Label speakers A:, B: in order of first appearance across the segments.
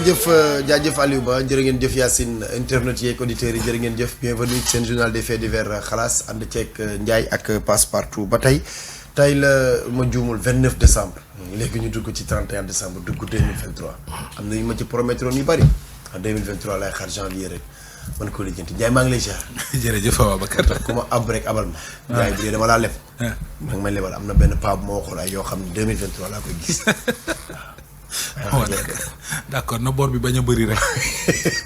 A: jaajëf Aliou Ba jërë ngeen jëf Yacine internet yeeg auditeurs yi jërë ngeen jëf bienvenue ci seen journal des faits divers xalaas ànd ceeg Ndiaye ak Passepartout ba tey la ma juumul 29 décembre léegi ñu dugg ci 31 décembre dugg 2023 am na yu ma ci promettre yu bari en 2023 lay xaar janvier rek man ko lijjanti Ndiaye maa ngi lay ziar.
B: jërëjëf Ababacar.
A: ku ma ab rek abal ma. Ndiaye bu dee dama laa leb. nag may lebal am na benn paa bu ma waxoon ay yoo xam ne 2023 laa koy gis.
B: waaw d'accord na boor bi bañ a bëri rek.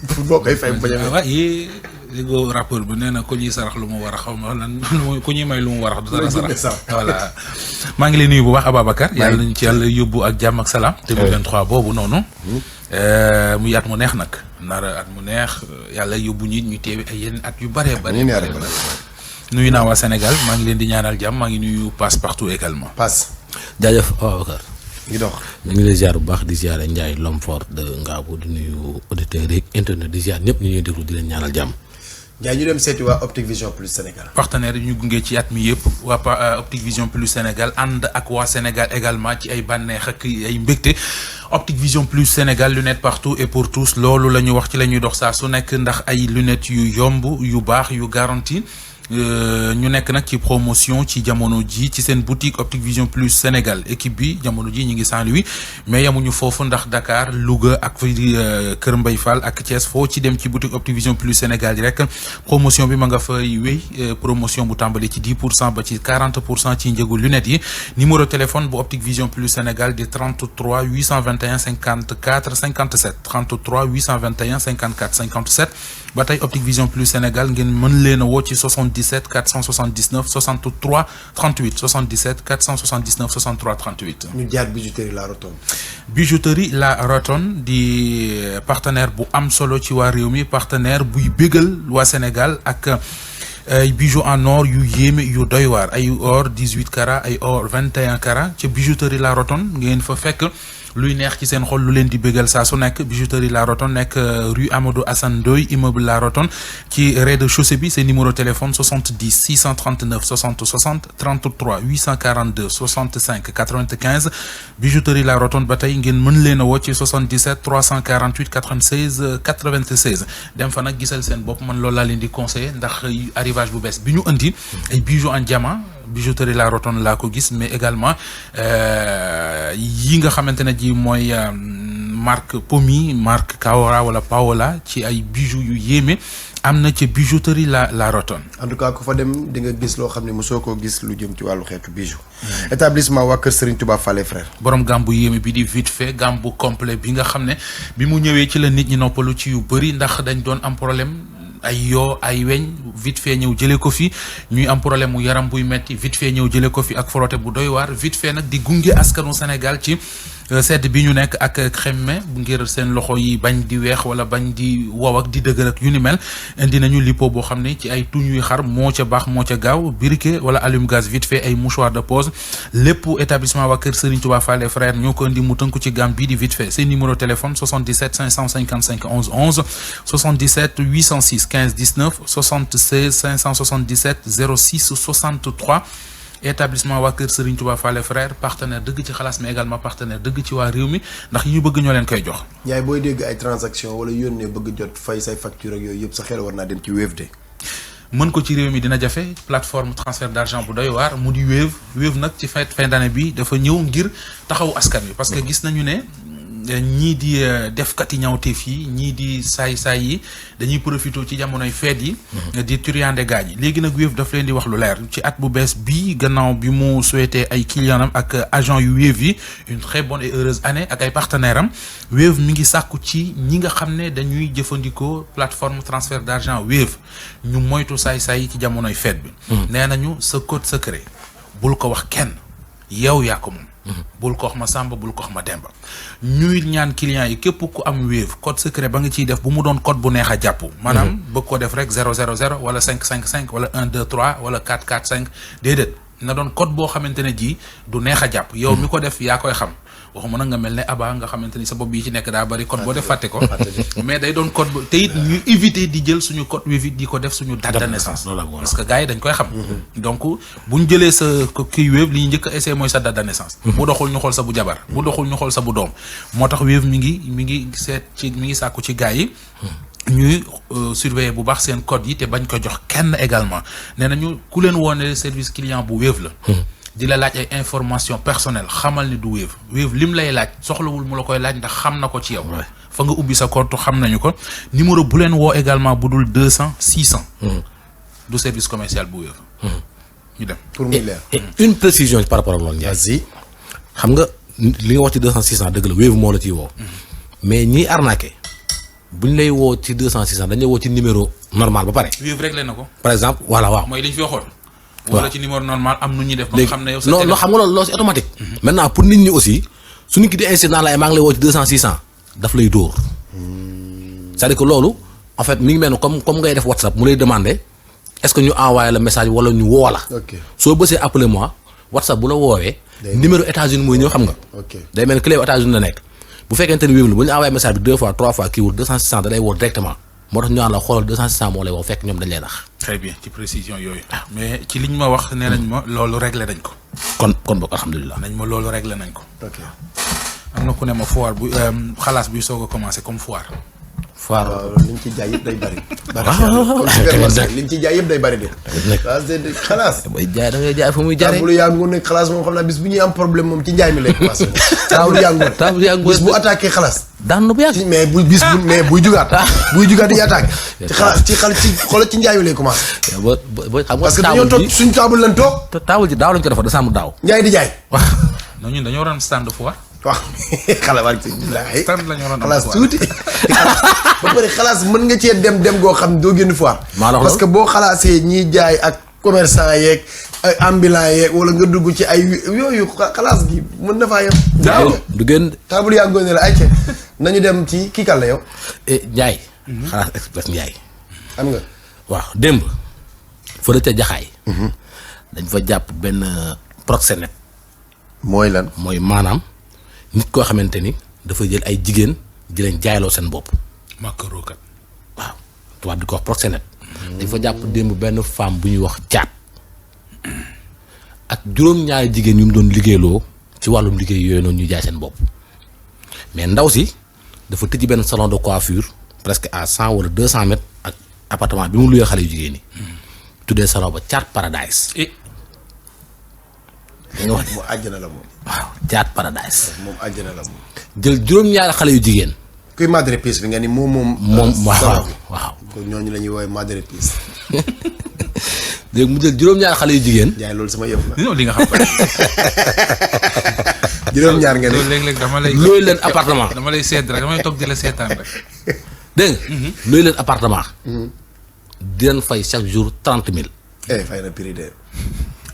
A: pour boo koy fay bañ a bëri.
B: waaw yii léegi rapport bi nee na ku ñuy sarax lu mu war a xaw ma lan ku ñuy may lu mu war a du dara sarax. voilà maa ngi lay nuyu bu baax Ababacar. yàlla nañu ci yàlla yóbbu ak jàmm ak salaam. 2023 boobu noonu. muy at mu neex nag. nara at mu neex yàlla yóbbu nit ñu teewi ay yeneen at yu bëree bëri. nuyu naa waa Sénégal maa ngi leen di ñaanal jàmm maa ngi nuyu Passepartout également.
A: Passe.
C: jaajëf Ababacar.
A: ngi dox
C: ñu ngi lay ziar bu baax di ziar Ndiaye l'homme fort de Ngabou di nuyu auditeurs yi internet di ziar ñëpp ñu ñuy déglu di leen ñaanal jàmm.
A: Ndiaye ñu dem seeti waa Optic Vision Plus Sénégal.
B: partenaire yi ñu gunge ci at mi yëpp waa Optic Vision Plus Sénégal ànd ak waa Sénégal également ci ay bànneex ak ay mbégte Optic Vision Plus Sénégal lunettes partout et pour tous loolu la ñu wax ci la ñuy dox saa su nekk ndax ay lunettes yu yomb yu baax yu garantie ñu nekk nag ci promotion ci jamono ji ci seen boutique Optic Vision Plus Sénégal équipe bi jamono ji ñu ngi Saint-Louis mais yamuñu foofu ndax Dakar Louga ak Kër Mbaye Fall ak Thiès foo ci dem ci boutique Optic Vision Plus Sénégal yi rek promotion bi ma nga fay wéy promotion bu tàmbali ci 10% ba ci 40% ci njëgu lunettes yi numéro téléphone bu Optic Vision Plus Sénégal di 33 821 54 57 33 821 54 57 ba tey Optic Vision Plus Sénégal ngeen mën leen a woo ci 77 479 63 38 77 479 63 38.
A: ñu jaar bijouterie La Rotonde.
B: bijouterie La Rotonde di partenaire bu am solo ci waa réew mi partenaire buy bégal waa Sénégal ak ay bijoux en or yu yéeme yu doy waar ay or 18 carats ay or 21 carats ci bijouterie La Rotonde ngeen fa fekk. luy neex ci seen xol lu leen di bégal saa su nekk bijouterie La Rotonde nekk rue Amadou Assane Ndoye immeuble La Rotonde ci rez-de-chaussée bi seen numéro téléphone 70 639 60 60 33 842 65 95 bijouterie La Rotonde ba tey ngeen mën leen a woo ci 77 348 96 96 dem fa nag gisal seen bopp man loolu laa leen di conseiller ndax arrivage bu bees bi ñu indi ay bijoux en diamant bijouterie La Rotonde laa ko gis mais également yi nga xamante ne ji mooy marque Pomi marque Kaora wala Paola ci ay bijoux yu yéeme am na ci bijouterie La Rotonde.
A: en tout cas ku fa dem di nga gis loo xam ne mosoo koo gis lu jëm ci wàllu xeetu bijou. établissement waa Kër Serigne Touba Fallé frère.
B: borom gam bu yéeme bi di vite fait gam bu complet bi nga xam ne bi mu ñëwee ci la nit ñi noppalu ci yu bëri ndax dañ doon am problème. ay yoo ay weñ vite fait ñëw jëlee ko fi ñuy am problème mu yaram buy metti vite fait ñëw jëlee ko fi ak frotté bu doy waar vite fait nag di gunge askanu Sénégal ci sedd bi ñu nekk ak xemme ngir seen loxo yi bañ di weex wala bañ di wow ak di dëgër ak yu ni mel indi nañu lipo boo xam ne ci ay tuñ yuy xar moo ca baax moo ca gaaw briquet wala allume gaz vite fait ay mouchoir de pose lépp établissement waa Kër Serigne Touba Fallé frère ñoo ko indi mu tënku ci gamme bii di vite fait seen numéro téléphone 77 555 11 11 77 806 15 19 76 577 06 63 établissement waa Kër Serigne Touba Fallé frère partenaire dëgg ci xalaas mais également partenaire dëgg ci waa réew mi ndax yi ñu bëgg ñoo leen koy jox.
A: yaay booy dégg ay transaction wala yónnee bëgg jot fay say facture ak yooyu yëpp sa xel war naa dem ci Wave de.
B: mën ko ci réew mi dina jafe plateforme transfert d'argent bu doy waar mu di Wave nag ci fin d'année bi dafa ñëw ngir taxawu askan wi parce que gis nañu ne. ñii di defkat yi ñaawteef yi ñii di saay-saay yi dañuy profité ci jamonoy feet yi di turiande gaañ yi léegi nag Wave daf leen di wax lu leer ci at bu bees bii gannaaw bi mu souhaité ay clients am ak agent yu Wave yi une très bonne et heureuse année ak ay partenaires am Wave mi ngi sàkku ci ñi nga xam ne dañuy jëfandikoo plateforme transfert d'argent Wave ñu moytu saay-saay yi ci jamonoy feet bi nee nañu sa code secret bul ko wax kenn yow yaa ko moom bul ko wax ma Samba bul ko wax ma Demba ñuy ñaan clients yi képp ku am Wave code secret ba nga ciy def bu mu doon code bu neex a jàpp maanaam bëgg ko def rek 000 wala 555 wala 123 wala 445 déedéet na doon code boo xamante ne ji du neex a jàpp yow mi ko def yaa koy xam waxuma nag nga mel ne Aba nga xamante ni sa bopp yi ci nekk daa bari code boo def fàtte ko mais day doon code te it ñu éviter di jël suñu code Wi-Fi di ko def suñu date de naissance parce que gars yi dañ koy xam donc bu ñu jëlee sa kii Wave li ñu njëkk a essayé mooy sa date de naissance bu doxul ñu xool sa bu jabar bu doxul ñu xool sa bu doom moo tax Wave mi ngi seet ci mi ngi sàkku ci gars yi ñuy surveiller bu baax seen code yi te bañ ko jox kenn également nee nañu ku leen woone service client bu Wave la di la laaj ay information personnelle xamal ni du Wave lim lay laaj soxlawul mu la koy laaj ndax xam na ko ci yow fa nga ubbi sa compte xam nañu ko numéro bu leen woo également bu dul 200 600 du service commercial bu Wave ñu dem
A: pour muy leer
C: une précision par rapport ak loolu Ndiaye xam nga li nga wax ci 200 600 dëgg la Wave moo la ciy woo mais ñiy arnaqué buñ lay woo ci 200 600 dañ lay woo ci numéro normal ba pare
B: Wave réglé na ko
C: par exemple voilà waaw
B: mooy li ñu fi waxoon wala ci numéro normal am nu ñuy def ba nga xam ne yow sa
C: non xam nga loolu c'est automatique maintenant pour nit ñi aussi su nit ki di insisté naan la maa ngi lay woo ci 200 600 daf lay dóor c'est-à-dire que loolu en fait mi ngi mel ne comme ngay def WhatsApp mu lay demander est-ce que ñu envoyé la message wala ñu woo la soo bësee appeler moi WhatsApp bu la woowee numéro États-Unis mooy ñëw xam nga day mel ne clé États-Unis la nekk bu fekkente ni Wave la bu ñu envoyé message bi 2 fois 3 fois kii wul 200 600 da lay woo directement moo tax ñu naan la xoolal 200 600 moo lay woo fekk ñoom dañ lay nax.
B: très bien ci précision yooyu. mais ci liñ ma wax nee nañ ma loolu réglé nañ ko.
C: kon boog alhamdulilah.
B: nañ ma loolu réglé nañ ko.
A: ok
B: am na ku ne ma foire bu xalaas bi soog a commencé comme foire.
C: foire
A: liñ ci jaay yëpp day bari. liñ ci jaay yëpp day bari de. xalaas.
C: booy jaay da ngay jaay fu muy jaaree.
A: taabulu yaa ngoon ne xalaas moom xam naa bis bu ñuy am problème moom ci njaay mi lay commencé. taabulu yaa ngoon bis bu attaqué xalaas.
C: daan na bu yàgg.
A: mais buy jugaat. buy jugaat di attaqué. ci xalaas ci xoolal ci njaay mi lay commencé.
C: ba xam nga
A: parce que dañoo toog suñ taabul lañ toog.
C: te taabul ji daaw lañ ko defar décembre daaw.
A: njaay di jaay.
C: waaw.
B: non ñun dañoo waroon stand foire.
A: waaw xalaat waa ci billahi
B: stand lañu waroon am
A: xalaas tuuti. ba pare xalaas mën nga cee dem goo xam doo génn foire. parce que boo xalaasee ñiy jaay ak commerçant yeeg ambulant yeeg wala nga dugg ci ay yooyu xalaas gi mën na faa yem.
C: du génn
A: taabul yaa ngoone la ay ca nañu dem ci kii kan la yow.
C: Ndiaye. xalaas express Ndiaye.
A: am nga.
C: waaw démb. fële ca Jaxaay. dañ fa jàpp benn proxénète.
A: mooy lan.
C: mooy maanaam nit koo xamante ni dafa jël ay jigéen di leen jaayloo seen bopp.
B: makarokat.
C: waaw tubaab di ko wax proxénète. dañ fa jàpp démb benn femme bu ñuy wax caat. ak juróom-ñaari jigéen yu mu doon liggéeyloo ci wàllum liggéey yooyu noonu ñuy jaay seen bopp. mais ndaw si dafa tëj benn salon de coiffure presque à 100 wala 200 mètres ak appartement bi mu luyee xale yu jigéen ñi. tuddee salon ba Caat Paradise. nga wax
A: mu àjjana la moom.
C: waaw Caat Paradise.
A: moom àjjana la moom.
C: jël juróom-ñaari xale yu jigéen.
A: kuy madre piece bi nga ni moom.
C: waaw.
A: kon ñooñu la ñuy woowee madre piece.
C: léegi mu jël juróom-ñaari xale yu jigéen.
A: jaay loolu sama yëf la.
B: non li nga xam ko.
A: juróom-ñaar nga ne
B: léeg-léeg dama lay.
C: looy leen appartement.
B: dama lay seet rek damay toog di la seetaan rek.
C: dégg nga. looy leen appartement. di leen fay chaque jour 30 000.
A: fay na prix de.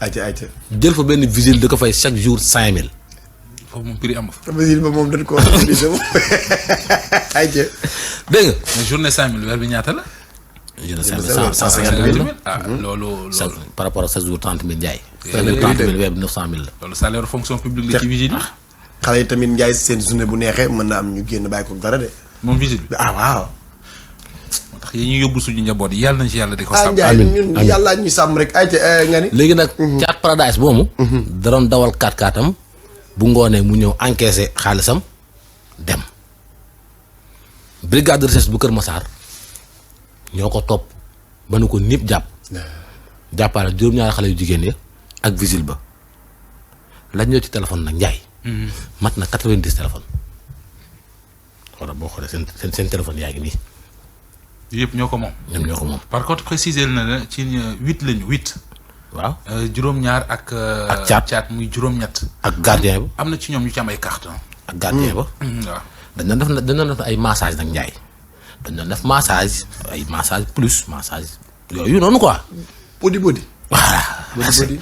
A: ayca.
C: jël fa benn vigile da ko fay chaque jour 5 000.
B: foofu moom prix amu fa.
A: vigile ba moom dañ ko utilisé moom. ayca.
C: dégg nga.
B: mais journée 5000 weer bi ñaata la.
C: journée 5000 150 000
B: ah loolu.
C: par rapport ak chaque jour 30 000 jaay.
B: fay na
C: 30 000 weer bi 900 000 la.
B: loolu salaire fonction publique la ci vigile yi.
A: xale yi tamit njaay seen journée bu neexee mën na am ñu génn bàyyi ko dara de.
B: moom vigile bi
A: waaw.
B: moo tax yi ñu yóbbu suñu njaboot yi yàlla nañ ci yàlla di ko sàmm.
A: njaay ñun yàlla ñu sàmm rek ayca nga ni.
C: léegi nag. Caat Paradise boobu. da doon dawal 4x4am bu ngoonee mu ñëw encaissé xaalisam dem. brigade de recherche bu Kër Massar ñoo ko topp ba nu ko ñëpp jàpp. jàppaale juróom-ñaari xale yu jigéen yi ak vigile ba lañ ñëw ci téléphone nag njaay. mat na 90 téléphone. wala boo xoolee seen téléphone yaa ngi nii.
B: yëpp ñoo ko moom.
C: ñoom ñoo ko moom.
B: par contre préciser na la ci 8 lañu 8.
C: waaw
B: juróom-ñaar ak. caat muy juróom-ñett.
C: ak gardien ba.
B: am na ci ñoom ñu ci am ay carte.
C: ak gardien ba.
B: waaw.
C: dañ doon def ay massage nag njaay. dañ doon def massage ay massage plus massage yooyu noonu quoi.
A: body.
C: voilà.
A: body.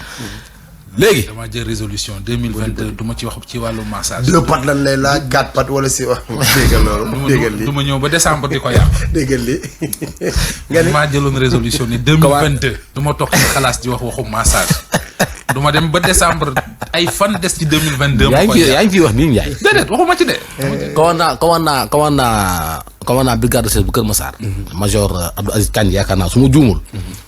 C: léegi.
B: dama jël résolution 2022 du ma ci wax ci wàllu massage.
A: 2 pattes lan lay laaj 4 pattes wala si wax. déggal loolu déggal lii
B: du ma ñëw ba décembre di ko yàq.
A: déggal lii. nga ni
B: maa jëloon résolution ni 2022. du ma toog ci xalaas di waxu massage. du ma dem ba décembre ay fan des ci 2022.
C: yaa ngi ciy wax nii Ndiaye.
B: déedéet waxuma ci de.
C: commandant brigade de recherche bu Kër Massar. major Abdou Aziz Kandji yaakaar naa su ma juumul.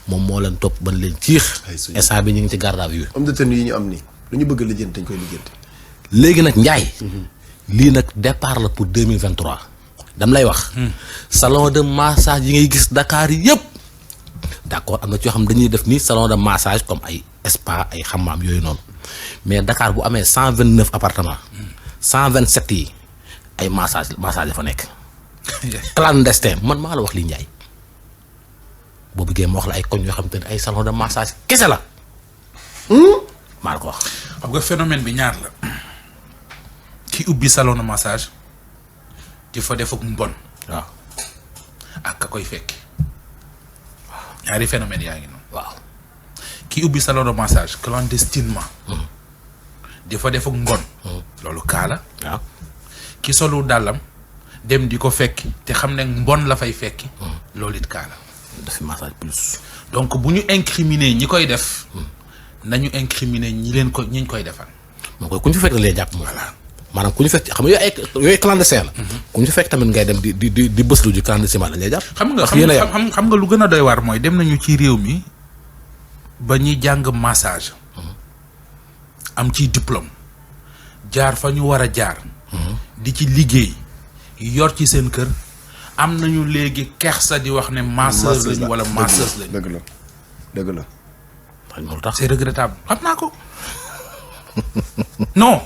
C: moom moo leen topp ban leen ciix. instant bi ñu ngi ci garde à vue.
A: homme de tenue yi ñu am nii lu ñu bëgg a lijjanti dañ koy lijjanti.
C: léegi nag Ndiaye. lii nag départ la pour 2023. dam lay wax. salon de massage yi ngay gis Dakar yëpp. d'accord am na ci yoo xam dañuy def nii salon de massage comme ay spa ay xammaam yooyu noonu mais Dakar bu amee 129 appartements 127 yi ay massage dafa nekk. clandestin man maa la wax lii Ndiaye boo bëggee ma wax la ay koñ yoo xam te ne ay salon de massage kese la. maa la ko wax.
B: xam nga phénomène bi ñaar la ki ubbi salon de massage di fa def ak mbon.
C: waaw
B: ak ka koy fekki. ñaari phénomène yaa ngi noonu.
C: waaw
B: ki ubbi salon de massage clandestinement. di fa def ak mbon. loolu kaa la.
C: waaw
B: ki solu dàllam dem di ko fekki te xam ne mbon la fay fekki. loolu it kaa la.
C: def massage plus.
B: donc bu ñu incriminer ñi koy def. nañu incriminer ñi ñu koy defal.
C: moo koy ku ñu fekk lay jàpp moom. voilà maanaam ku ñu fekk xam nga yooyu clandestin la. ku ñu fekk tamit ngay dem di bës lu ji clandestinement dañ lay jàpp.
B: xam nga lu gën a doy waar mooy dem nañu ci réew mi ba ñuy jàng massage. am ci diplôme jaar fa ñu war a jaar. di ci liggéey yor ci seen kër am nañu léegi kersa di wax ne masseur lañu wala masseuse lañu.
A: dëgg la.
B: c'est regrettable xam naa ko non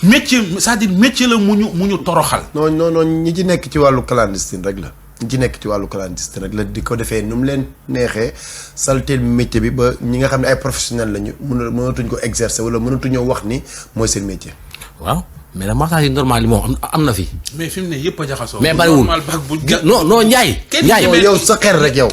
B: métier c'est-à-dire métier la mu ñu toroxal.
A: non ñi ci nekk ci wàllu clandestine rek la. ñi ci nekk ci wàllu clandestine rek la di ko defee nu mu leen neexee salteel métier bi ba ñi nga xam ne ay professionnels lañu mënatuñ ko exercer wala mënatuñoo wax ni mooy seen métier.
C: waaw mais nag massage yi normal yi moom am na fi.
B: mais fi mu ne yëpp a jaxasoo.
C: mais bariwul non Ndiaye.
A: Ndiaye yow sa xel rek yow.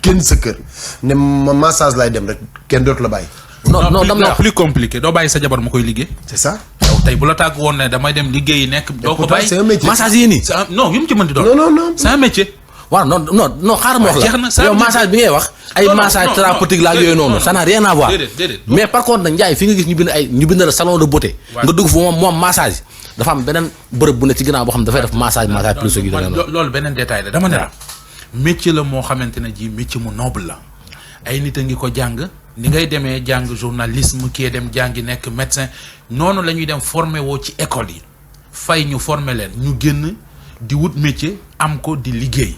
A: kenn sa kër ne ma massage laay dem rek kenn dootu la bàyyi.
B: non plus compliqué doo bàyyi sa jabar mu koy liggéey.
A: c'est ça.
B: yow tey bu la tàgg woon ne damay dem liggéey nekk. doo ko bàyyi
A: c'est un métier.
C: massage yi nii.
B: non yu mu ci mën di doon.
A: non
B: c'est un métier.
C: waaw non xaaral ma wax la yow massage bi ngay wax. ay massage thérapeutique la ak yooyu noonu. ça n'a rien à voir. mais par contre nag Ndiaye fi nga gis ñu bind la salon de beauté. nga dugg fu moom massage. dafa am beneen bërëb bu ne ci ginnaaw boo xam dafay def massage plus yu demee noonu.
B: loolu beneen détail la dama ne la. métier la moo xamante ne ji métier mu noble la. ay nit a ngi ko jàng ni ngay demee jàng journalisme kii dem jàngi nekk médecin noonu la ñuy dem formé woo ci école yi fay ñu former leen ñu génn di wut métier am ko di liggéey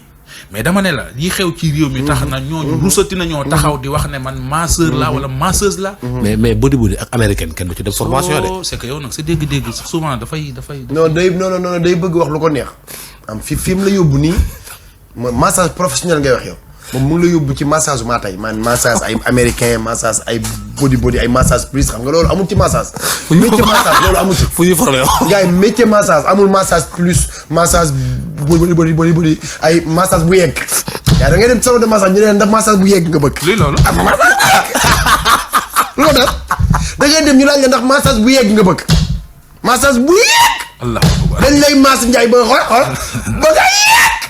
B: mais dama ne la li xew ci réew mi tax na ñooñu rusati nañoo taxaw di wax ne man masseur la wala masseuse la.
C: mais body ak américaine kenn du ci def formation de.
B: c'est que yow nag sa dégg-dégg souvent dafay.
A: non day bëgg wax lu ko neex am fi mu la yóbbu nii massage professionnel ngay wax yow. moom mu ngi la yóbbu ci massage maa tey man massage ay américain massage ay body ay massage plus xam nga loolu amul ci massage. métier massage loolu amul ci.
C: fu ñu formé
A: gars yi métier massage amul massage plus massage body ay massage bu yegg. yaa da ngay dem salon de massage ñu ne ndax massage bu yegg nga bëgg.
B: lii loolu
A: am massage. loolu da ngay dem ñu laaj la ndax massage bu yegg nga bëgg. massage bu yegg.
B: Allah
A: dañ lay mass Ndiaye ba xool ba nga yegg.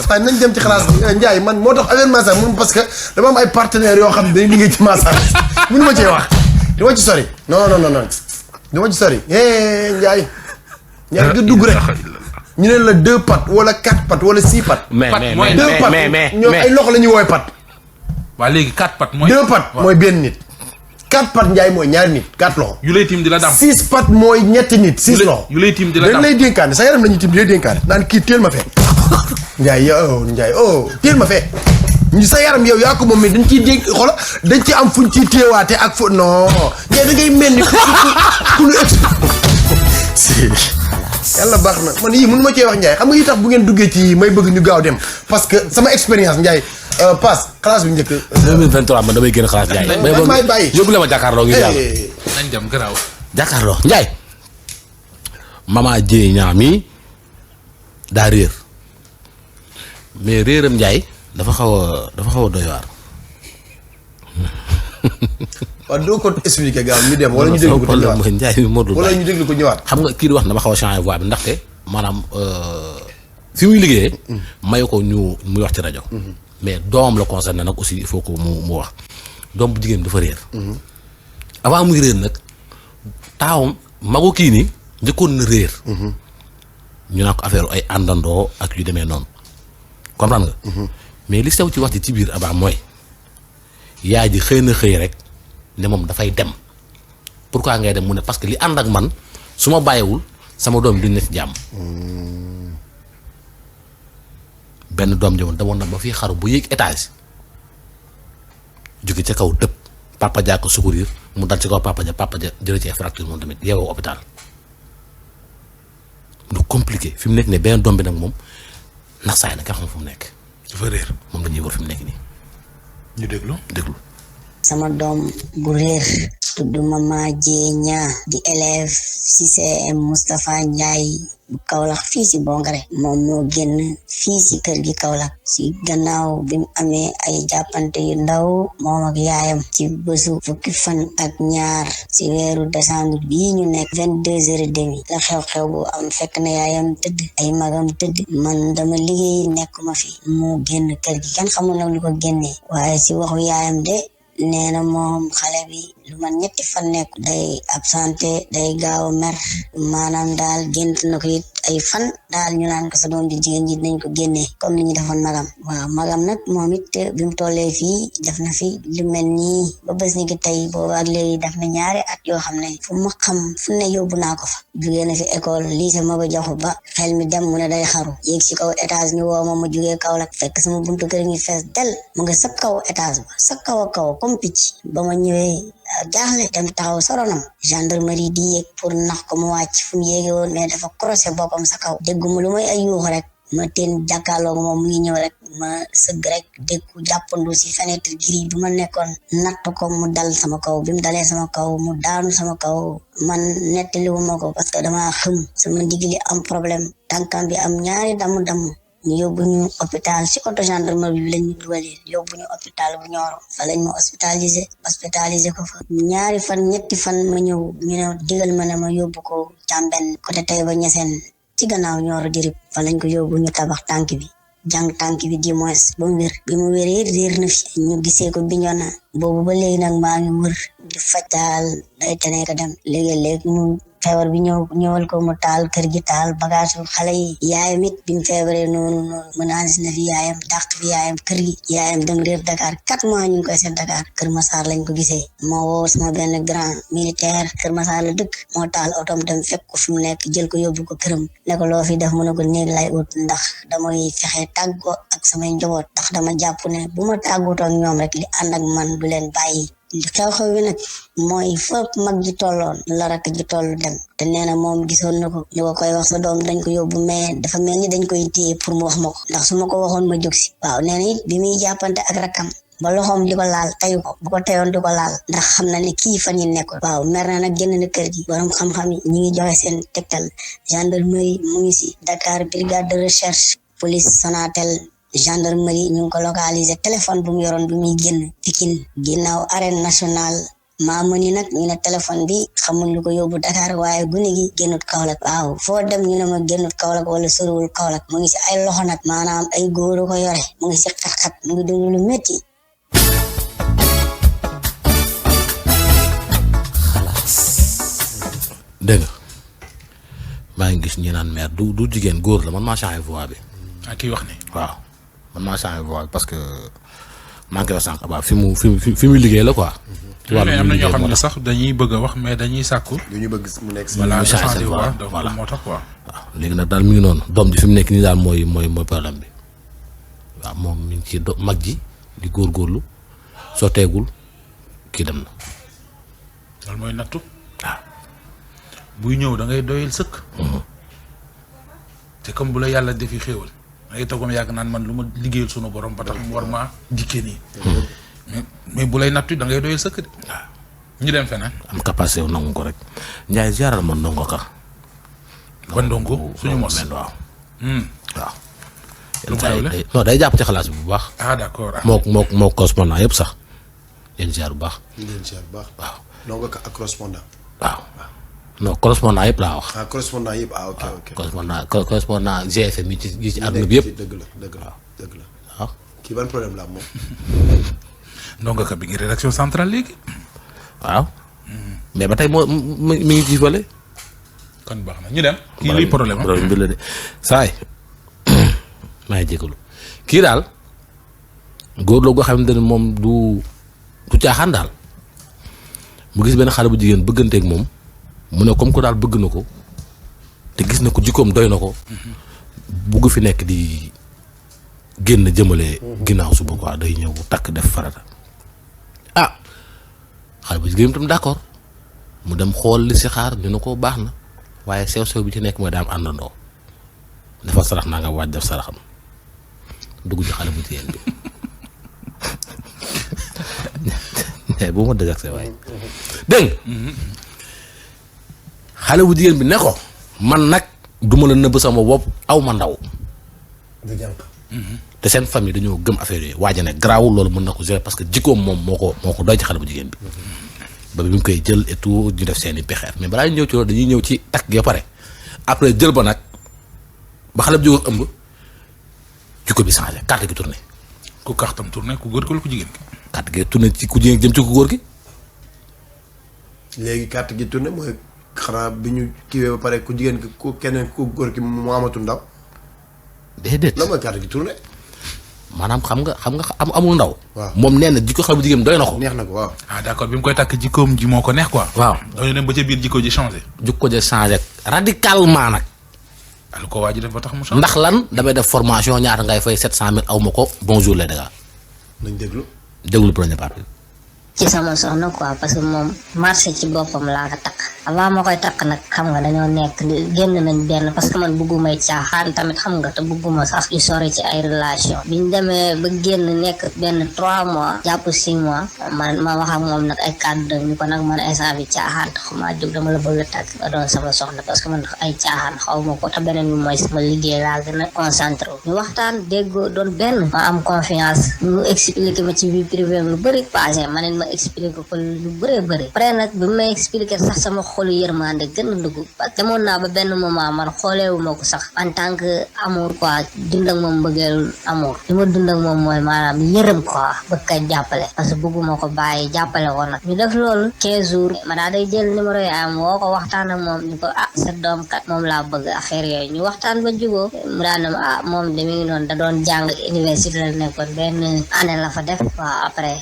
A: waaye nañ dem ci xalaas Ndiaye man moo tax affaire massage moom parce que dama am ay partenaires yoo xam ne dañuy liggéey ci massage mënu ma cee wax du ma ci sori non du ma ci sori Ndiaye nga dugg rek ñu ne la 2 pattes wala 4 pattes wala 6 pattes.
C: mais
A: ñoom ay loxo la ñuy woowee pattes.
B: waa léegi 4 pattes mooy.
A: 2 pattes mooy benn nit. 4 pattes Ndiaye mooy ñaari nit 4 loxo.
B: yu lay tiim di la dam
A: 6 pattes mooy ñetti nit 6 loxo.
B: yu lay tiim di la dam
A: dañ lay dénkaane sa yaram la ñuy tiim di lay dénkaane naan kii teel ma fee. Ndiaye teel ma fee. ñu sa yaram yow yaa ko moom mais dañ ciy dégg xoola dañ ci am fuñ ciy téewaate ak fu non Ndiaye da ngay mel ni ku lu yàlla baax na man yii mënu ma cee wax Ndiaye xam nga yi tax bu ngeen duggee ci may bëgg ñu gaaw dem parce que sama expérience Ndiaye passe classe bi njëkk
C: 2023 man damay génn classe Ndiaye
A: may bàyyi
C: yóbbu la ma jàkkaarloo ngir yàlla
B: nañ dem garaaw
C: jàkkaarloo Ndiaye mama Dieye ñaa mi daa réer mais réeram Ndiaye dafa xaw a doy waar.
A: waaw doo ko expliquer gaaw ñu dem wala ñu déglu ko ñëwaat
C: Ndiaye Modou
A: wala ñu déglu ko ñëwaat.
C: xam nga kii di wax na ma xaw a changé voix bi ndaxte maanaam fi muy liggéeyee. mayu ko muy wax ci rajo. mais doomam la concerné nag aussi il faut que mu wax. doom bu jigéen dafa réer. avant muy réer nag taawam magu kii nii njëkkoon na réer. ñu naan ko affaire ay àndandoo ak yu demee noonu comprendre nga. mais li sew ci wax ji ci biir abaa mooy yaay ji xëy na xëy rek ne moom dafay dem pourquoi ngay dem mu ne parce que li ànd ak man su ma bàyyiwul sama doom duñ ne ci jàmm. benn doom jamono demoon na ba fii xaru bu yéeg étage jóge ca kaw dëpp papa ja ko secourir mu dal ci kaw papa ja jëlee ci ay fracture moom tamit yeewoo hôpital. lu compliqué fi mu nekk ne benn doom bi nag moom ndax saa yi nag nga xam fu mu nekk.
B: dafa réer
C: moom la ñuy war fi mu nekk nii.
B: ñu déglu.
D: sama doom bu réer tudd Mama Dieng di élève CCM Moustapha Ndiaye bu Kaolack fii si Bongare moom moo génn fii si kër gi Kaolack si gannaaw bi mu amee ay jàppante yu ndaw moom ak yaayam ci bésu fukki fan ak ñaar si weeru décembre bii ñu nekk 22h30 la xew-xew bu am fekk na yaayam tëdd ay magam tëdd man dama liggéey nekkuma fi moo génn kër gi kenn xamul nag lu ko génnee waaye si waxu yaayam de nee na moom xale bi lu man ñetti fan nekk day absenté day gaaw a mer maanaam daal gént na ko it ay fan daal ñu naan ko sa doom ji jigéen ji dinañ ko génnee comme ni ñu defoon magam waaw magam nag moom it bi mu tollee fii def na fi lu mel nii ba bés ni ki tey boobu ak léegi def na ñaari at yoo xam ne fu ma xam fu ne yóbbu naa ko fa jugee na fi école lycée Maba Jaxu Ba xel mi dem mu ne day xaru yéeg si kaw étage ñu woo ma jugee Kaolack fekk sama buntu kër ngi fees del mu nga sa kaw étage ba sa kaw a kaw comme picc ba ma ñëwee jaaxle dem taxaw soronam gendarmerie di yéeg pour nax ko mu wàcc fu mu yéege woon mais dafa croisé boppam sa kaw dégguma lu may ay yuuxu rek ma teen jàkkaarloog moom mu ngi ñëw rek ma sëgg rek déggu jàppandu si fenêtre gris bi ma nekkoon natt ko mu dal sama kaw bi mu dalee sama kaw mu daanu sama kaw man nettaliwuma ko parce que dama xëm sama ndigli am problème tànkam bi am ñaari damm-damm ñu yóbbu ñu hôpital si auto gendarmerie bi lañ ñu dugalee yóbbu ñu hôpital bu Nioro fa lañ ma hospitalisé ko fa ñaari fan ñetti fan ma ñëw ñu ne digal ma ne ma yóbbu ko Càmben côté Taïba Niassène ci gannaaw Nioro dirib fa lañ ko yóbbu ñu tabax tànk bi jàng tànk bi di moins ba mu wér bi mu wéree réer na fi ñu gisee ko Bignona boobu ba léegi nag maa ngi wër di fajtaal day tene ko dem léegi-léegi mu feebar bi ñëwal ko mu taal kër gi taal bagage xale yi yaayam it bi mu feebaree noonu menacé na fi yaayam dàq fi yaayam kër gi yaayam dem réer Dakar 4 mois ñu ngi koy seet Dakar Kër Massar lañ ko gisee moo woo sama benn grand militaire Kër Massar la dëkk moo taal otom dem fekk ko fi mu nekk jël ko yóbbu ko këram ne ko loo fi def mu ne ko néeg lay ut ndax damay fexe tàggoo ak samay njaboot ndax dama jàpp ne bu ma tàggatoo ak ñoom rek li ànd ak man du leen bàyyi xew-xew bi nag mooy fa mag ji tolloon la rakk ji toll dem te nee na moom gisoon na ko ñu ko koy wax sa doom dañ ko yóbbu mais dafa mel ni dañ koy téye pour mu wax ma ko ndax su ma ko waxoon ma jóg si waaw nee na it bi muy jàppante ak rakkam ba loxoom di ko laal tayu ko bu ko tayoon di ko laal ndax xam na ne kii fan yi nekkoon waaw mer na nag génn na kër gi borom xam-xam yi ñi ngi joxe seen tegtal gendarmerie mu ngi si Dakar brigade de recherche police Sonatel gendarmerie ñu ngi ko localisé téléphone bu mu yoroon bi muy génn Pikine ginnaaw arène nationale maamu ni nag ñu ne téléphone bi xamuñ lu ko yóbbu Dakar waaye gune gi génnut Kaolack waaw foo dem ñu ne ma génnut Kaolack wala soriwul Kaolack mu ngi si ay loxo nag maanaam ay góoru ko yore mu ngi si xat-xat mu ngi dund lu métti
C: xalaas dégg nga maa ngi gis ñi naan mère du jigéen góor la man maa changé voix bi
B: ak kii wax ni
C: waaw man maa changé voix bi parce que maa ngi koy wax sànq fi mu liggéey la quoi.
B: ci wàllu am na ñoo xam ne sax dañuy bëgg a wax mais dañuy sàkku.
A: ñu bëgg mu nekk si.
B: voilà
C: changé voix
B: donc
C: voilà
B: moo tax quoi.
C: waaw léegi nag daal mi ngi noonu doom ji fi mu nekk nii daal mooy problème bi waaw moom mi ngi ci mag ji di góorgóorlu soo teegul kii dem na.
B: loolu mooy nattu.
C: waaw.
B: buy ñëw da ngay doyal sëkk. te comme bu la yàlla defi xéewal da ngay toogam yàgg naan man lu ma liggéeyal sunu borom ba tax mu war maa dikkee nii. mais bu lay nattu da ngay doyal sëkk de. waaw ñu dem feneen.
C: am capacité wu nangu ko rek Ndiaye ziaral ma ndongo ka.
B: ban ndongo suñu mos.
C: waaw. waaw.
B: lu xewle
C: non day jàpp ci xalaas bi bu baax.
B: ah d'accord.
C: moo correspondant yëpp sax yéen ziar bu baax.
A: ngeen ziar bu baax.
C: waaw.
A: ndongo ka ak correspondant.
C: waaw. non correspondant yëpp laa wax.
A: ah correspondant yëpp ok ok.
C: correspondant GFM yi ci àdduna bi yëpp.
A: dëgg la.
C: waaw.
A: kii ban problème la am moom.
B: ndongo ka bi ngi rédaction centrale léegi.
C: waaw. mais ba tey mi ngi ci fële.
B: kon baax na ñu dem. kii luy problème
C: bi la de saay maa ngi jégalu kii daal góor la goo xamante ne moom du caaxaan daal mu gis benn xale bu jigéen bëgganteeg moom mu ne comme ko daal bëgg na ko te gis na ko jikkoom doy na ko. bugg fi nekk di génn jëmale ginnaaw suba quoi day ñëw takk def farata xale bu jigéen tam d'accord mu dem xool li si xaar ñu ne ko baax na waaye sew-sew bi ci nekk mooy daam àndandoo dafa sarax naa nga waaj def saraxam dugg ci xale bu jigéen bi bu ma dëgg ak sa waay dégg xale bu jigéen bi ne ko man nag duma la nëbb sama bopp aw ma ndaw te seen famille dañoo gëm affaire yooyu waaja ne garaawul loolu mën na ko gérer parce que jikkoom moom moo ko doy ci xale bu jigéen bi ba bi mu koy jël et tout ñu def seen i pexeer mais balaa ñu ñëw ci loolu dañuy ñëw ci takk gi pare après jël ba nag ba xale bu jigéen ëmb jikko bi changé carte gi tourné.
B: ku kartam tourné ku góor ko la ku jigéen ki.
C: carte gi tourné ci ku jigéen jëm ci ku góor gi.
A: léegi carte gi tourné mooy xanaa bi ñu kiiwee ba pare ku jigéen ki ku keneen ku góor ki mu amatu ndaw.
C: déedéet
A: lan mooy carte gi tourné.
C: maanaam xam nga amul ndaw.
A: waaw
C: moom nee na jikko xale bu jigéen doy na ko.
A: neex na ko waaw.
B: d'accord bi mu koy takk jikkoom ji moo ko neex quoi.
C: waaw
B: dañu dem ba ca biir jikko ji changé.
C: jikko ji changé radicalement nag.
B: al ko waa ji def ba tax mu changé.
C: ndax lan damay def formation ñaata ngay fay 700000 aw ma ko bonjour les dégâts.
A: nañ
C: déglu première partie.
D: ci sama soxna quoi parce que moom marché ci boppam laa ko takk avant ma koy takk nag xam nga dañoo nekk génn nañ benn parce que man bëggumay caaxaan tamit xam nga te bëgguma sax yu sori ci ay relation biñ demee ba génn nekk benn 3 mois jàpp 6 mois ma wax ak moom nag ay kàddu ñu ko nag man instant bi caaxaan te xumaa jóg dama la bëgg a takk ba doon sama soxna parce que man ay caaxaan xaw ma ko te beneen bi mooy sama liggéey laa gën a concentré wu ñu waxtaan déggoo doon benn ma am confiance ñu expliqué ma ci vie privée lu bëri passé ma ma expliqué ko lu bëree bëri après nag bi may expliqué sax sama xolu yërmande gën a dugg parce que demoon naa ba benn moment man xooleewu ma ko sax en tant que amour quoi dund ak moom bëggeelu amour li ma dund ak moom mooy maanaam yërëm quoi bëgg ko jàppale parce que bëgguma ko bàyyi jàppale ko nag ñu def loolu 15 jours ma daa day jël numéro yaayam woo ko waxtaan ak moom ñu ko sa doom kat moom laa bëgg affaire yooyu ñu waxtaan ba juboo mu daan ne moom de mi ngi noonu da doon jàng université la nekkoon benn année la fa def waaw après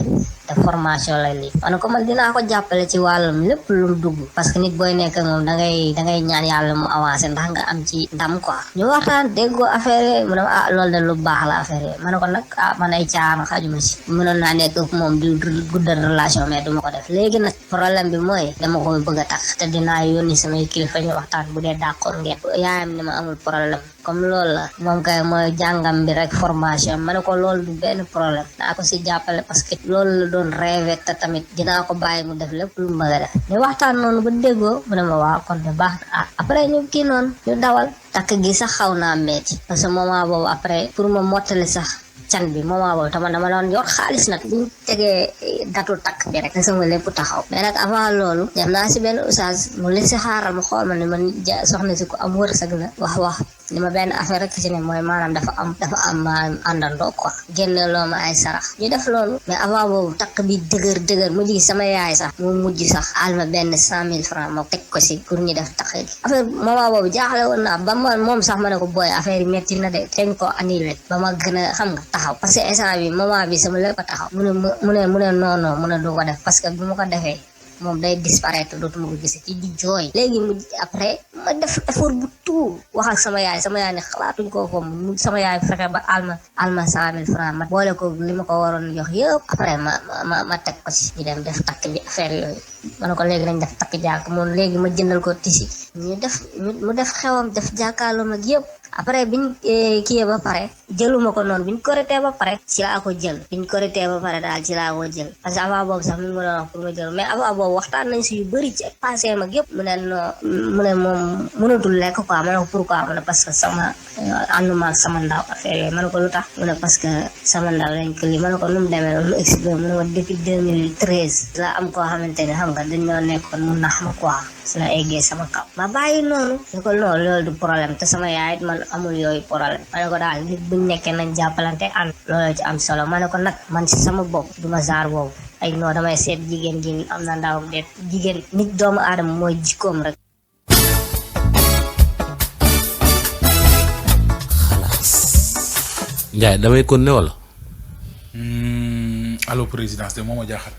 D: formation la lii man ko man dinaa ko jàppale ci wàllum lépp lu mu dugg parce que nit booy nekk moom da ngay ñaan yàlla mu avancé ndax nga am ci ndam quoi ñu waxtaan déggoo affaire yi mu ne loolu de lu baax la affaire yi ma ne ko nag man ay caaxaan xajuma ci mënoon naa nekk ak moom di guddal relation mais duma ko def léegi nag problème bi mooy dama ko bëgg a tax te dinaa yónni samay kilifa ñu waxtaan bu dee d'accord ngeen yaayam ni ma amul problème comme loolu la moom kay mooy jàngam bi rek formation ma ne ko loolu du benn problème naa ko si jàppale parce que loolu la doon rêvé te tamit dinaa ko bàyyi mu def lépp lu mu bëgg a def ñu waxtaan noonu ba déggoo mu ne ma waaw kon de baax na après ñu kii noonu ñu dawal takk gi sax xaw naa metti parce que moment boobu après pour ma mottali sax can bi moment boobu tamit dama doon yor xaalis nag bu ñu tegee datu takk bi rek sama lépp taxaw mais nag avant loolu dem naa si benn oustaz mu li si xaaral mu xool ma ne man soxna si ko am wërsëg la wax li ma benn affaire rek ci ne mooy maanaam dafa am àndandoo quoi génne loo ma ay sarax ñu def loolu mais avant boobu takk bi dëgër mujj gi sama yaay sax mu mujj sax al ma benn 100,000 francs ma teg ko si pour ñu def takk gi affaire moment boobu jaaxle woon naa ba ma moom sax ma ne ko booy affaire yi metti na de teñ ko annulé ba ma gën a xam nga taxaw parce que instant bi moment bi sama lépp a taxaw mu ne non mu ne du ko def parce que bu ma ko defee moom day disparaître dootuma ko gis ci di jooy léegi mu après ma def effort bu tout wax ak sama yaay ne xalaatuñ ko mu sama yaay fexe ba alma 100,000 francs ma boole ko li ma ko waroon jox yëpp après ma teg ko ci ñu dem def takk bi affaire yooyu ma ne ko léegi nañ def takk jàkk moom léegi ma jëndal ko tisi mu def xewam def jàkkaarloom ak yëpp après biñ kiyee ba pare jëluma ko noonu biñ korité ba pare ci laa ko jël biñ korité ba pare daal ci laa ko jël parce que avant boobu sax mi ngi ma doon wax pour ma jël mais avant boobu waxtaan nañ si yu bëri ci passé mag yëpp mu ne moom mënatul lekk quoi ma ne ko pourquoi mu ne parce que sama ànduma ak sama ndaw affaire yooyu ma ne ko lu tax mu ne parce que sama ndaw lañ ko lii ma ne ko nu mu demee loolu mu expliqué mu ne ma depuis 2013 la am koo xamante ne xam nga dañoo nekkoon mu nax ma quoi su la eggee sama kaw ma bàyyi noonu ne ko non loolu du problème te sama yaay it man
E: amul yooyu problème ma ne ko daal nit buñ nekkee nañ jàppalante ànd loolu ci am solo ma ne ko nag man si sama bopp duma genre boobu ay non damay seet jigéen gi am na ndawam de jigéen nit doomu aadama mooy jikkoom rek.
C: Ndiaye damay kon ne wala.
B: allo présidence de moom a jaaxal.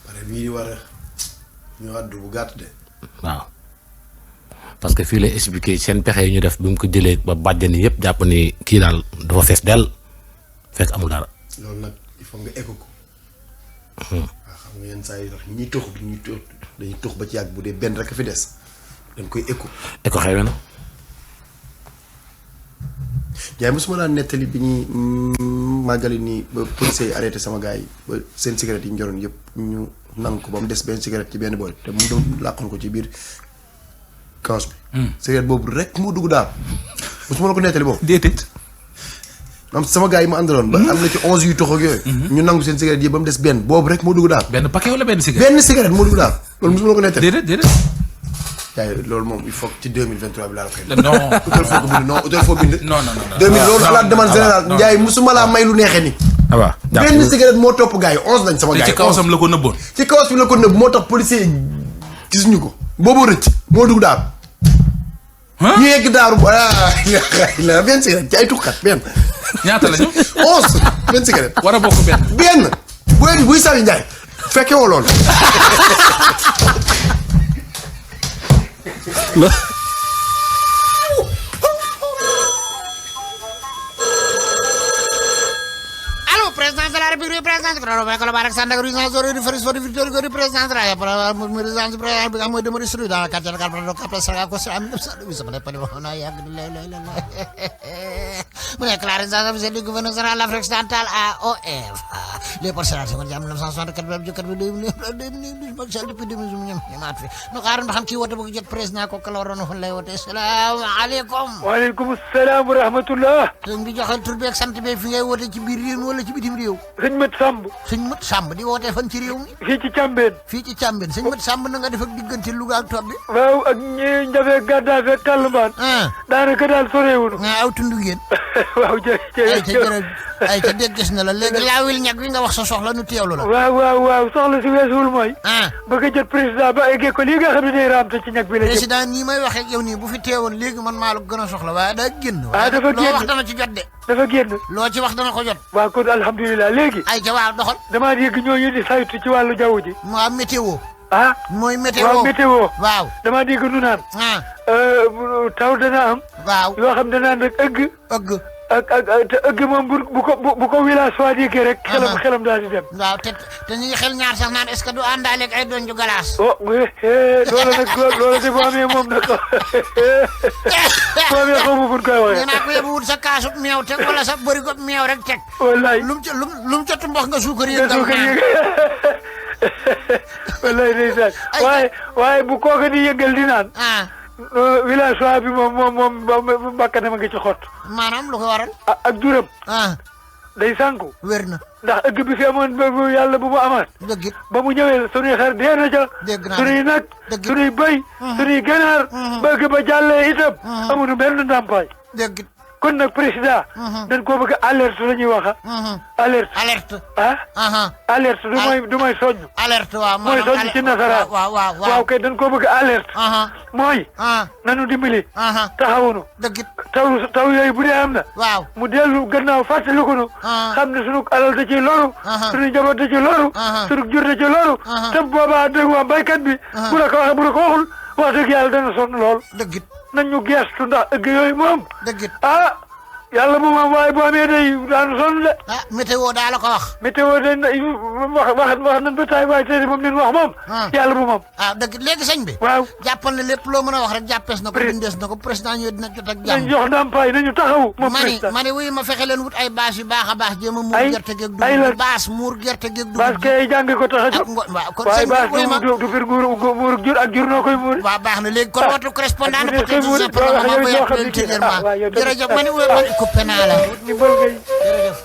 A: pare bii war a ñu àddu bu gàtt de.
C: waaw parce que fii lay expliquer seen pexe yi ñu def bi mu ko jëlee ba bàjjani yëpp jàpp ni kii daal dafa fees dell fekk amul dara.
A: loolu nag il faut nga écho ko. waaw xam nga yenn saa yi ndax ñi tux dañuy tux ba ci yàgg bu dee benn rek a fi des dañ koy écho.
C: écho xewee na.
A: jaay mosuma laa nettali bi ñuy màggali nii ba policiers yi arrêté sama gars yi ba seen cigarette yi ñu joroon yëpp ñu nangu ko ba mu des benn cigarette ci benn bool te mu doon làqoon ko ci biir kawas bi. cigarette boobu rek moo dugg daal mosuma la ko nettali boobu.
B: déedéet.
A: am sama gars yi ma àndaloon. ba am na ci 11 yu tox ak yooyu. ñu nangu seen cigarette yi ba mu des benn boobu rek moo dugg daal.
B: benn paquet wala benn cigarette.
A: benn cigarette moo dugg daal loolu mosuma la ko nettali.
B: déedéet.
A: yaay loolu moom il faut ci 2023 bi laa la koy.
B: non
A: utal foo bind.
B: non
A: 2000 loolu à la demande générale Ndiaye musuma laa may lu neexee ni.
C: waaw
A: benn cigarette moo topp gars yi 11 lañ sama gars yi.
B: ci kawasam la ko nëbboon.
A: ci kawas bi la ko nëbb moo tax policier yi gisuñu ko. boobu rëcc moo dugg daal. ñu yegg daaru la benn cigarette ci ay tuxkat benn.
B: ñaata lañu.
A: 11 benn cigarette.
B: war a bokk benn.
A: buy sawi Ndiaye fekke woo loolu.
F: Allô, président de la République, président de la République, président de la République, président de la président de la République, mooy demeure sur dans la carte de carte de carte Sénégal ko am 1912 sama nepp na yàgg mu nekk la résidence officielle du gouverneur général de l'Afrique occidentale AOF les porcelaines sama jàmm 1964 jëkkat bi 2012 Macky Sall depuis 2012 ñoom ñamaat fi no xaaral ba xam kii woote bëgg jot président ko la waroon fan lay woote salaamaaleykum.
G: waaleykum salaam wa rahmatullah.
F: sëñ bi joxal tur bi ak sant bi fi ngay woote ci biir réew mi wala ci bitim réew.
G: sëñ Mat Samb.
F: sëñ Mat Samb di wootee fan ci réew mi.
G: fii ci Cambeen.
F: fii ci Cambeen sëñ Mat Samb na nga def ak diggante Louga ak Tobbi.
G: waaw ak ñi Njafe Gaddafi ak Tallambaan. daanaka daal soreewul.
F: aw tundu ngeen.
G: waaw jërëjëf.
F: ay ca dégg gis na la léegi laawil ñag wi nga wax sa soxla nu teewlu la.
G: waaw soxla si weesuwul mooy. bëgg a jot président ba eggee ko lii nga xam ne day raamte ci ñag bi la jëm.
F: président nii may waxee ak yow nii bu fi teewoon léegi man maa la gën a soxla waaye daa génn.
G: dafa génn
F: loo wax dana ci jot de.
G: dafa génn.
F: loo ci wax dana ko jot.
G: waaw kon alhamdulilah léegi.
F: ay ca waaw doxal.
G: damaa dégg ñooñu di saytu ci wàllu jaww ji.
F: waa météo. mooy météo
G: waaw météo.
F: waaw
G: damaa dégg nu naan. taw dana am.
F: waaw
G: yoo xam danaan rek ëgg. te ëgg moom bu ko village soit déggee rek. xelam daal di dem.
F: waaw te ñu ngi xel ñaar sax naan est-ce que du àndaale ak ay doon ju galaas.
G: loolu de bu amee moom nag bu amee xaw ma fu ñu koy waxee.
F: nee naa ko yóbbu wut sa kaasub meew teg wala sa bërigo meew rek teg.
G: wallaay
F: lu mu jot mboq nga suukar yëg.
G: wallaay ndeysaan waaye bu kooka di yëngal di naan. village waa bi moom mbàkkane ma ngi ci xott.
F: maanaam lu ko waral.
G: ak juram. day sànku.
F: wér na.
G: ndax ëgg bi fi amoon yàlla bu mu amaat.
F: dëgg it.
G: ba mu ñëwee sunuy xar dee na ca.
F: dégg naa
G: sunuy nag. sunuy bëy. sunuy ganaar. ba ëgg ba jàllee itam. amuñu benn ndàmpaay.
F: dëgg it.
G: kon nag président. dañ koo bëgg alerte la ñuy wax alerte. alerte du may soññ.
F: alerte waaw
G: mooy soññ ci nasaraan. waaw kay dañ koo bëgg alerte. mooy. nanu dimbali. taxawunu.
F: dëgg it.
G: taw yooyu bu dee am na.
F: waaw
G: mu dellu gannaaw fàttaliku nu. xam ne sunu alal da ci loru. sunu njaboot da ci loru. sunu jur da ci loru. te boobaa dëgg waa baykat bi. bu la ko waxee bu la ko waxul wax dëgg yàlla dana sonn lool.
F: dëgg it.
G: nañ ñu geestu ndax ëgg yooyu moom.
F: dëgg it.
G: yàlla moom am waaye boo amee day daanu sonn de.
F: météo daa la ko wax.
G: météo day wax nañ ba taay waaye tey moom leen wax moom. yàlla bu moom.
F: dëgg léegi sëñ bi.
G: waaw
F: jàppal ne lépp loo mën a wax rek jàppees na ko bindees na ko président ñëw dina jot ak jàmm.
G: nañ jox ndàmpaay nañu taxawu. moom président
F: ma ne wuyu ma fexe leen wut ay bâche yu baax a baax jéem a muur gerte geeg dugub.
G: ay la
F: bâche muur gerte geeg dugub.
G: bâche kay jàng ko tax a jóg.
F: kon sëñ bi wuyu ma
G: du fir muur jur ak jur noo koy muur.
F: waaw baax na léegi kon votre correspondant peut-être pour le moment ba yàq ultérieurement jërëjëf ma ne wuyu ma coupé naa la.
G: ni bël ngay
F: jërëjëf